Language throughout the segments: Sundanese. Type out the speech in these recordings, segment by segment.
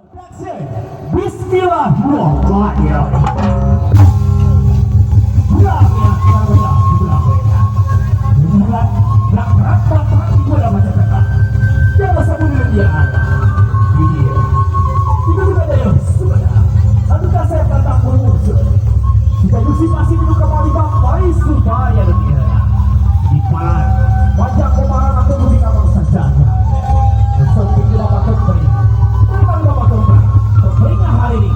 Bismillahirrahmanirrahim. Hari ini,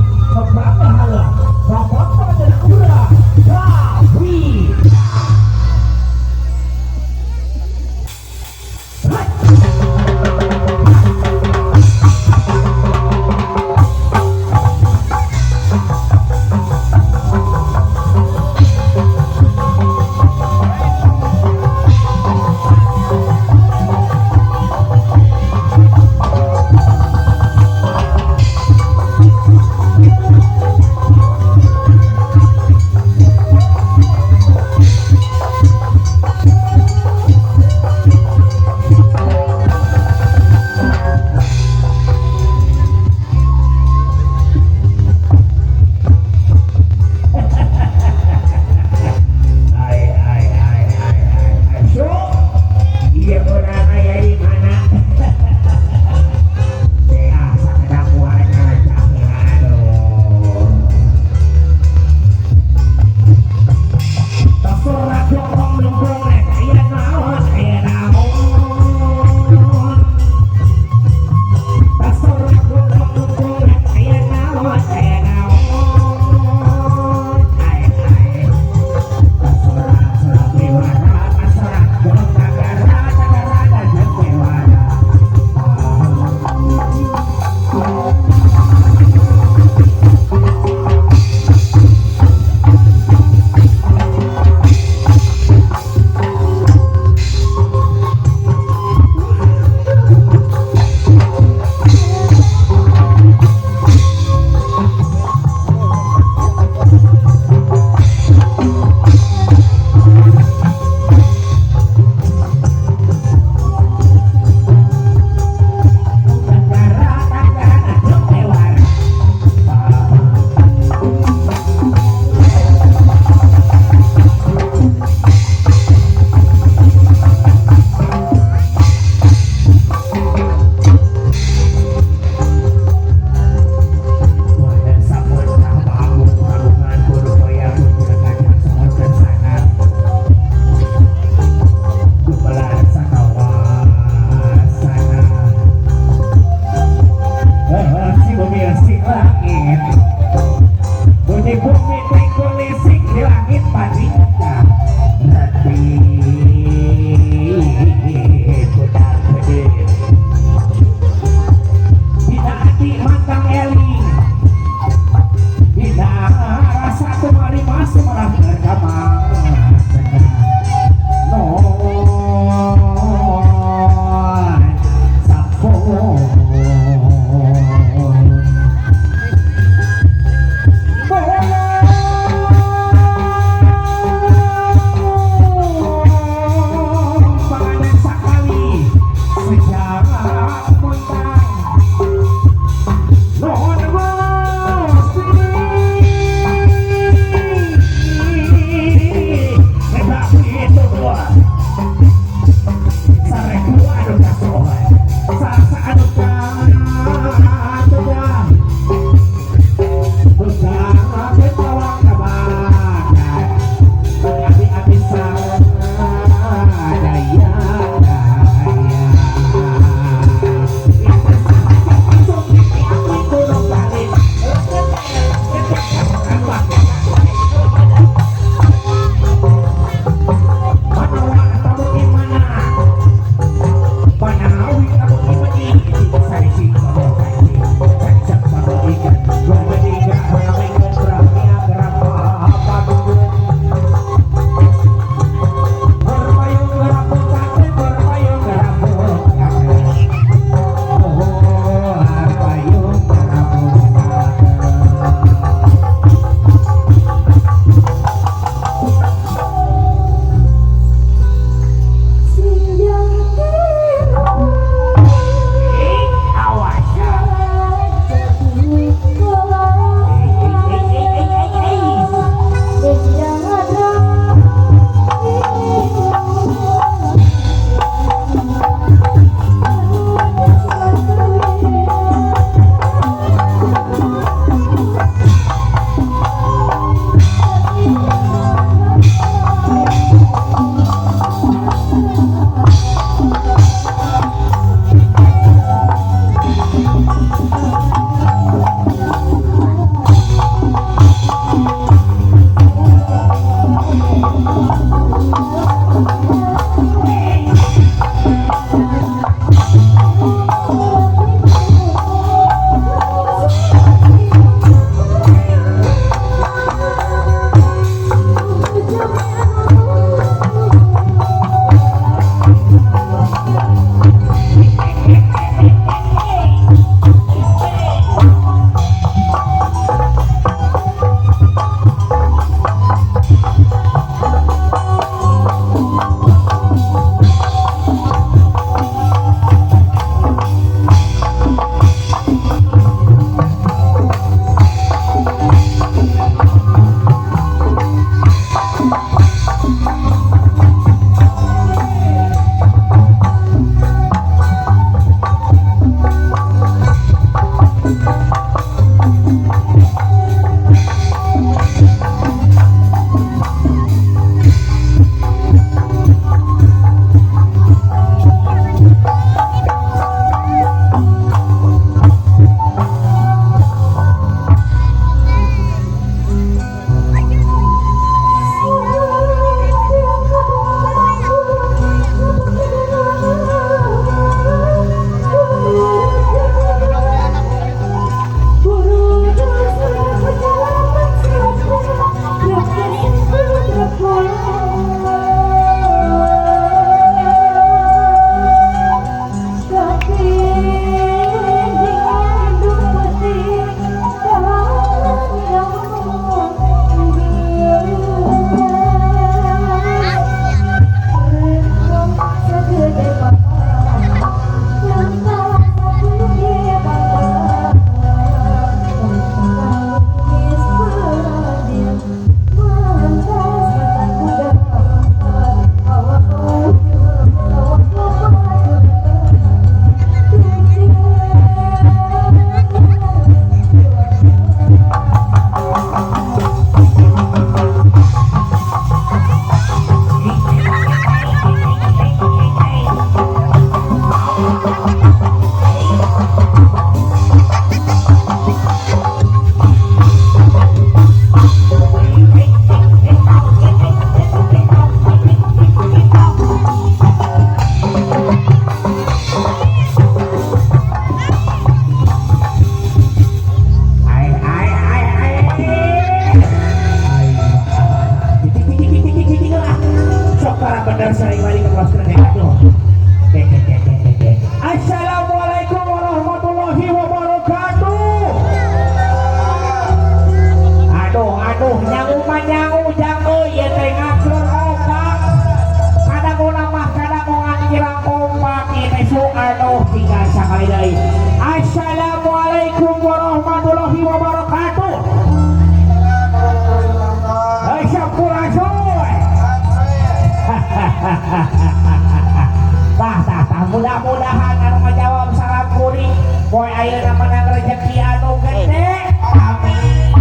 Soekarno hingga sakali deui. Assalamualaikum warahmatullahi wabarakatuh. Hai, sampurasun. Tah, tah, tah, mudah-mudahan anu ngajawab salam kuring poe ayeuna menang rezeki anu gede. Amin.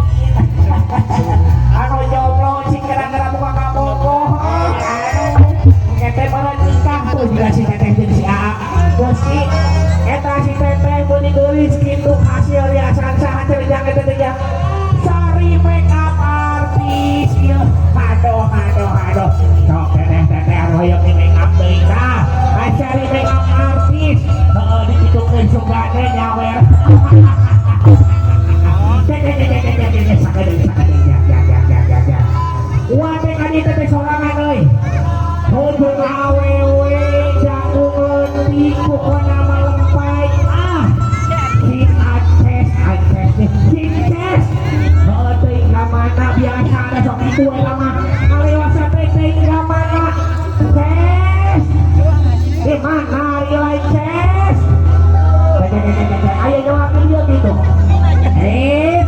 Anu jomblo sing kira-kira buka kabogoh, anu teteh pada nikah tuh juga si teteh jeung si Aa. Terus si eta si teteh meuni geulis kitu hasil riasan saha cerjang eta teh ya. Sari make up artis ieu. Aduh, aduh, aduh. Sok teteh teteh anu hoyong di make up deui tah. Sari make up artis. Heeh, dikitukeun sugane nyawer. Teh teh teh teh teh teh, sakedeung sakedeung, ya ya ya ya ya ya. Wah, teh ka dieu teh sorangan euy. Hujung awewe jangkung leutik pokona malempai ah. Si Aces, Aces nih, si Ces. Heuh, teuing ka mana biasa ada sok kitu we mah. Ngaliwasa teh teuing ka mana? Ces. Di mana ari lain Ces? Teh teh teh teh teh, aya jawab ieu gitu. Eh.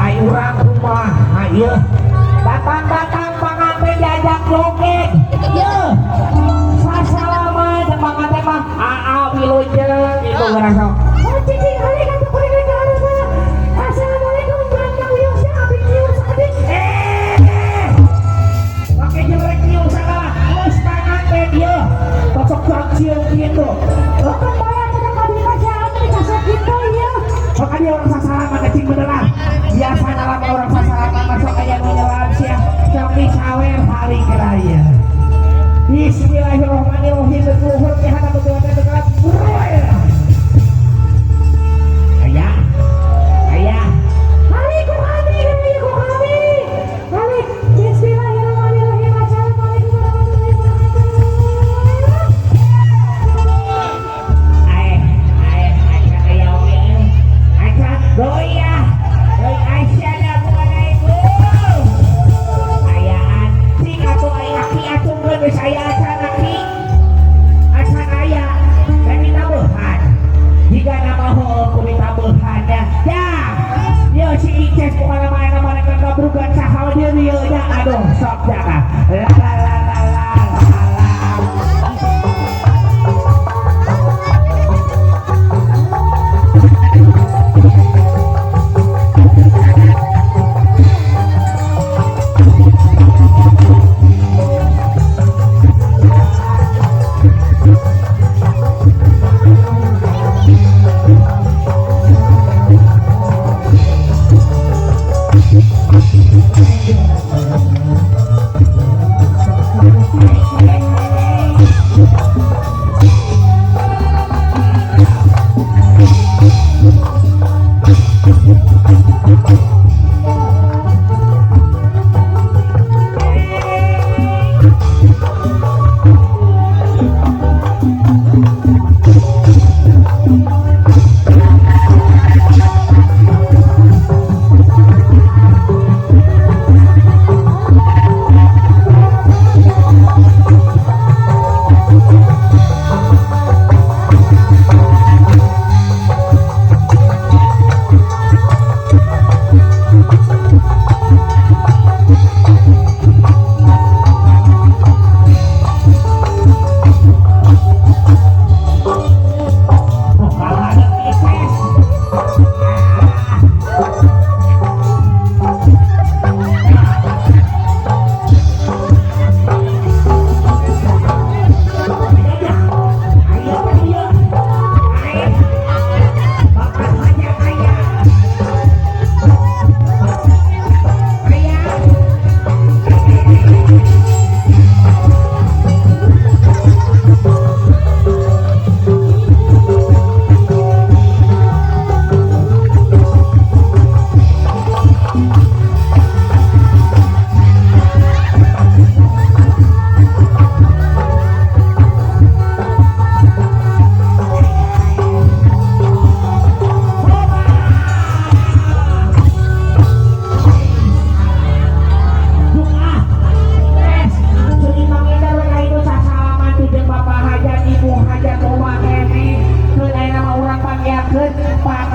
Ayo urang kumaha ieu? Datang-datang panganten diajak joget. Ieu. Sasalaman jeung panganten mah aa wilujeng gitu ngerasa. Oh, cicing hari kata kuring ka hareup. Assalamualaikum Bang Wios ya abdi kieu sakedik. Eh. Pake jelek kieu sagala. Geus panganten ieu. Cocok cium gitu. Oh, kan bae cenah ka dieu ka teh kasep kitu ieu. Sok dia orang sasalaman cing beneran. Biasa dalam orang sasalaman masuk aya nu nyelam sia. Sok disawer paling raya. Bismillahirrahmanirrahim. Luhur ke hana betul betul. Ayah. Ayah. Hari ku kami hari ku kami. Hari bismillahirrahmanirrahim. Assalamualaikum warahmatullahi wabarakatuh. Ae, ae, acan aya oge. Acan goyah. Euy, assalamualaikum. Ayaan cing atuh aya aki acungkeun geus aya acan aki. Acan aya. Dan ditabuhan. Jika nama heueuh ku ditabuhan ya. Ya. Ye si Ices pokona mah nama mereka gabrugan saha dieu dieu nya. Aduh, sok jaga. La la la la la la la.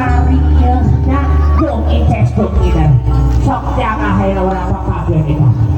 kamari ieu nya. Jung Ices, jung Iden. Sok jangan hayang urang pakabeh eta.